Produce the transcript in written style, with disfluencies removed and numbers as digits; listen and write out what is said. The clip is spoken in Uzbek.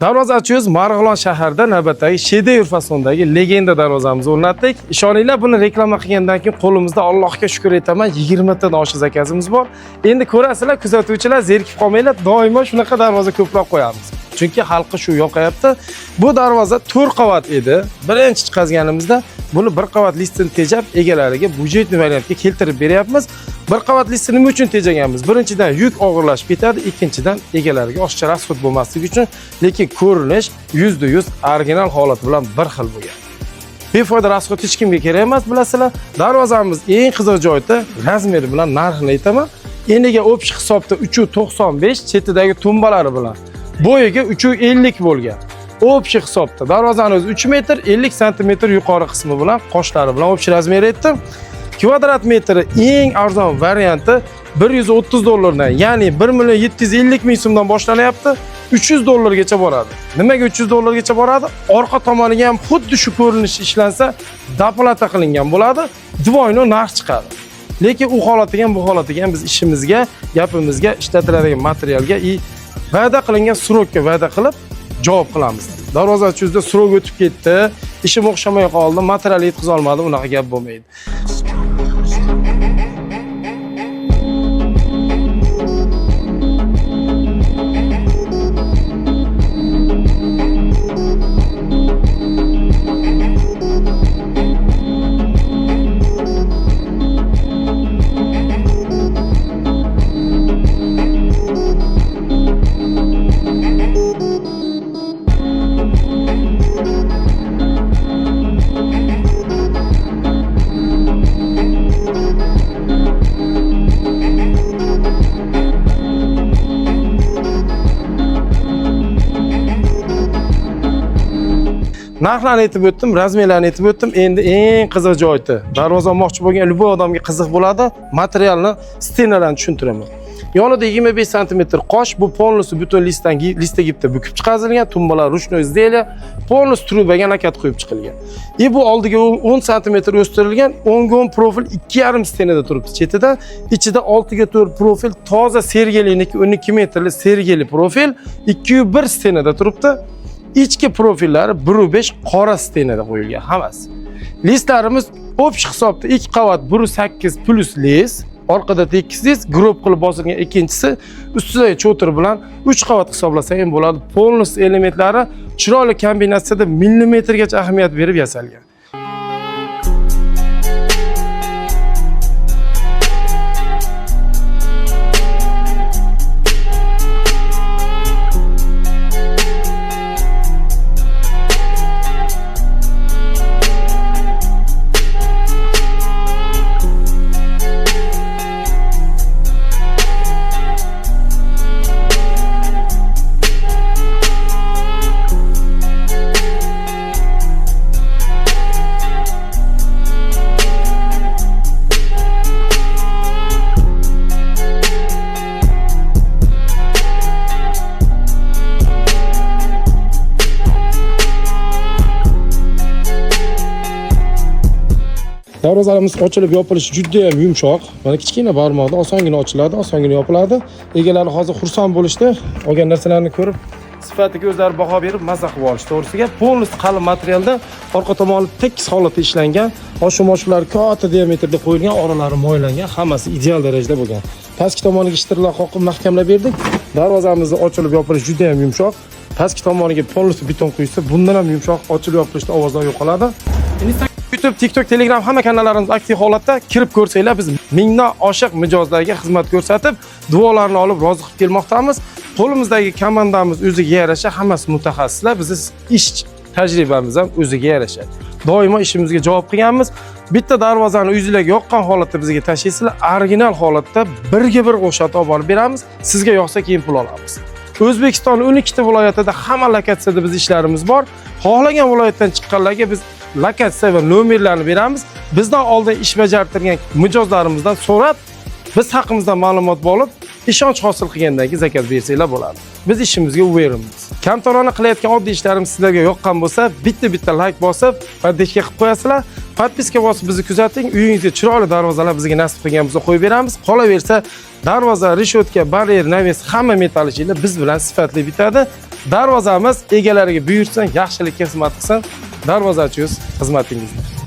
Darvoza achiyoruz. Marg'ilon shaharida navbatdagi shedevr fasondagi legenda darvozamizni o'rnatdik. Ishoninglar, buni reklama qilgandan keyin qo'limizda, Allohga shukr aytaman, 20 tadan oshiq zakazimiz bor. Endi ko'rasizlar, kuzatuvchilar, zerikib qolmanglar, doimo shunaqa darvoza ko'proq qo'yamiz. Chunki xalqqa shu yoqayapti. Bu darvoza 4 qavat edi. Birinchi chiqazganimizda buni bir qavat listini tejab egalariga byudjetli variantga keltirib beryapmiz. Bir qavat listini nima uchun tejaganmiz? Birinchidan, yuk og'irlashib ketadi, ikkinchidan, egalariga oshiqcha расход bo'lmasligi uchun, lekin ko'rinish 100% original holati bilan bir xil bo'lgan. Befoyda расход hech kimga kerak emas, bilasizlar. Darvozamiz eng qiziq joyida размер i bilan narxini aytaman. Eniga общий hisobda 3.95, chetidagi tumbalari bilan. Bo'yiga 3.50 bo'lgan. Общий hisobda darvozani o'zi 3 metr 50 santimetr yuqori qismi bilan, qoshlari bilan общий размер aytdim. Kvadrat metri eng arzon varianti 130 dollardan, ya'ni 1 million 750 ming so'mdan boshlanyapti. 300 dollargacha boradi. Nimaga 300 dollargacha boradi? Orqa tomoniga ham xuddi shu ko'rinish ishlansa, доплата qilingan bo'ladi, двойной narx chiqadi. Lekin u holatiga ham, bu holatiga ham biz ishimizga, gapimizga, ishlatiladigan materialga и va'da qilingan срок ka va'da qilib javob qilamiz. Darvoza ochuvda срок o'tib ketdi, ishim o'xshamay qoldi, material yetkaza olmadim, unaqa gap bo'lmaydi. Narxlarni aytib o'tdim, размер larni aytib o'tdim. Endi eng qiziq joyi, darvoza olmoqchi bo'lgan любой odamga qiziq bo'ladi. Materialni, стена larni tushuntiraman. Yonida 25 santimetr qosh, bu полностью butun listdan лист gipda bukib chiqarilgan, tumbalar ручной изделие, полностью труба ga накат qo'yib chiqilgan. И bu oldiga 10 santimetr o'stirilgan, 10 ga 10 profil 2,5 стена da turibdi chetida. Ichida 6 ga 4 profil toza Sergeliniki, 12 metrli Sergeli profil 2,1 стена da turibdi. Ichki profillari 1,5 qora стена da qo'yilgan hammasi. Listlarimiz общий hisobda 2 qavat 1,8 plus list, orqada tekis list, гроб qilib bosilgan ikkinchisi, ustidagi cho'tir bilan 3 qavat hisoblasak ham bo'ladi. Полностью elementlari chiroyli kombinatsiyada millimetrgacha ahamiyat berib yasalgan. Darvozalarimiz ochilib yopilishi juda ham yumshoq. Mana, kichkina barmoqda osongina ochiladi, osongina yopiladi. Egalari hozir xursand bo'lishdi. Olgan narsalarni ko'rib, sifatiga o'zlari baho berib, maza qilib olishdi. To'g'risiga, полностью qalin materialda, orqa tomoni tekis holatda ishlangan, oshu-moshlar katta diametrda qo'yilgan, oralari moylangan, hammasi ideal darajada bo'lgan. Pastki tomoniga shtirlar qoqib mahkamlab berdik. Darvozamizni ochilib yopilishi juda ham yumshoq. Pastki tomoniga полностью beton quysa, bundan ham yumshoq ochilib yopilishda ovozlar yo'qoladi. YouTube, TikTok, Telegram hamma kanallarimiz aktiv holatda, kirib ko'rsanglar, biz mingdan oshiq mijozlarga xizmat ko'rsatib, duolarni olib rozi qilib kelmoqdamiz. Qo'limizdagi komandamiz o'ziga yarasha, hammasi mutaxassislar, bizni ish tajribamiz ham o'ziga yarasha. Doimo ishimizga javob qilganmiz. Bitta darvozani o'zingizlarga yoqqan holatda bizga tashlaysizlar, original holatda birga bir o'xshatib olib borib beramiz. Sizga yoqsa, keyin pul olamiz. O'zbekiston 12 ta viloyatida hamma lokatsiyada biz ishlarimiz bor. Xohlagan viloyatdan chiqqanlarga biz lokatsiya va nomerlarni beramiz. Bizdan oldin ish bajartirgan mijozlarimizdan so'rab, biz haqimizdan ma'lumot olib, ishonch hosil qilgandan keyin zakaz bersanglar bo'ladi. Biz ishimizga уверен miz. Kamtarona qilayotgan oddiy ishlarimiz sizlarga yoqqan bo'lsa, bitta-bitta layk bosib, поддержка qilib qo'yasizlar. Подписка bosib bizni kuzating. Uyingizga chiroyli darvozalar bizga nasib qilgan bo'lsa, qo'yib beramiz. Qolaversa, darvoza, решётка, барьер, навес, hamma metall ishlar biz bilan sifatli bitadi. Darvozamiz egalariga buyursin, yaxshilikka xizmat qilsin. Darvozachi xizmatingizda.